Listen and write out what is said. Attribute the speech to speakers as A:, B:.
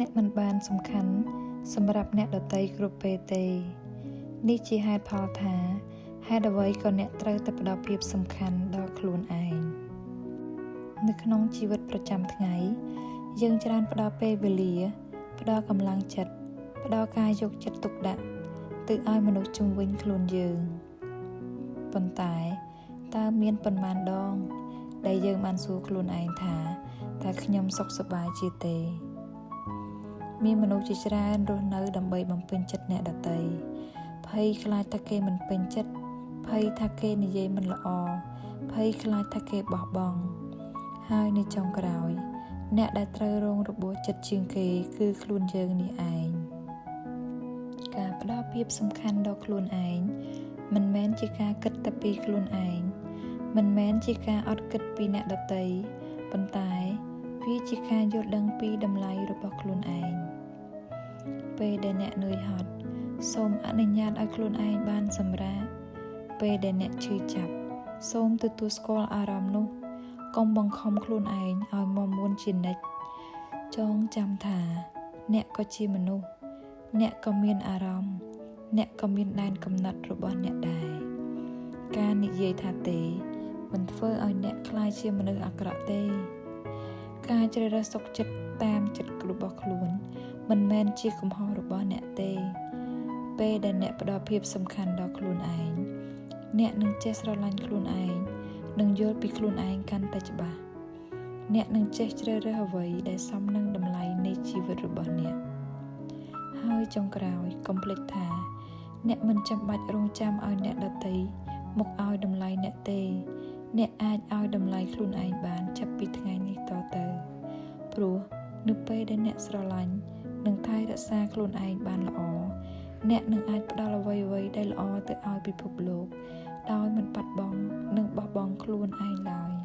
A: អ្នកមិនបានសំខាន់សម្រាប់អ្នកដទៃគ្រប់ពេលទេ នេះជាហេតុផលថា ហេតុអ្វីក៏អ្នកត្រូវតែផ្ដល់ភាពសំខាន់ដល់ខ្លួនឯង នៅក្នុងជីវិតប្រចាំថ្ងៃ យើងច្រើនផ្ដល់ពេលវេលា ផ្ដល់កម្លាំងចិត្ត ផ្ដល់ការយកចិត្តទុកដាក់ទៅឲ្យមនុស្សជុំវិញខ្លួនយើង ប៉ុន្តែតើមានប៉ុន្មានដង ដែលយើងបានសួរខ្លួនឯងថាតើខ្ញុំសុខសប្បាយជាទេ មានមនុស្សជាច្រើនរស់នៅដើម្បីបំពេញចិត្តអ្នកដទៃភ័យខ្លាចថាគេមិនពេញចិត្តភ័យថាគេនិយាយមិនល្អភ័យខ្លាចថាគេបោះបង់ហើយនៅចុងក្រោយ អ្នកដែលត្រូវរងរបួសចិត្តជាងគេគឺខ្លួនយើងនេះឯង ការផ្ដល់ភាពសំខាន់ដល់ខ្លួនឯងមិនមែនជាការគិតតែពីខ្លួនឯងមិនមែនជាការអត់គិតពីអ្នកដទៃប៉ុន្តែវាជាការយល់ដឹងពីតម្លៃរបស់ខ្លួនឯងពេលដែលអ្នកនឿយហត់សូមអនុញ្ញាតឲ្យខ្លួនឯងបានសម្រាកពេលដែលអ្នកឈឺចាប់សូមទទួលស្គាល់អារម្មណ៍នោះកុំបង្ខំខ្លួនឯងឲ្យមាំមួនជានិច្ចចងចាំថាអ្នកក៏ជាមនុស្សអ្នកក៏មានអារម្មណ៍អ្នកក៏មានដែនកំណត់របស់អ្នកដែរការនិយាយថាទេមិនធ្វើឲ្យអ្នកក្លាយជាមនុស្សអាក្រក់ទេ ការជ្រើសរើសសុខចិត្តតាមចិត្តរបស់ខ្លួន មិនមែនជាកំហុសរបស់អ្នកទេ ពេលដែលអ្នកផ្ដល់ភាពសំខាន់ដល់ខ្លួនឯងអ្នកនឹងចេះស្រឡាញ់ខ្លួនឯងនិងយល់ពីខ្លួនឯងកាន់តែច្បាស់អ្នកនឹងចេះជ្រើសរើសអ្វីដែលសមនឹងតម្លៃនៃជីវិតរបស់អ្នកហើយចុងក្រោយកុំភ្លេចថា អ្នកមិនចាំបាច់រងចាំឲ្យអ្នកដទៃមកឲ្យតម្លៃអ្នកទេ អ្នកអាចឲ្យតម្លៃខ្លួនឯងបានចាប់ពីថ្ងៃនេះតទៅ ព្រោះនៅពេលដែលអ្នកស្រឡាញ់និងថែរក្សាខ្លួនឯងបានល្អអ្នកនឹងអាចផ្ដល់អ្វីៗដែលល្អទៅឲ្យពិភពលោក ដោយមិនបាត់បង់និងបោះបង់ខ្លួនឯងឡើយ។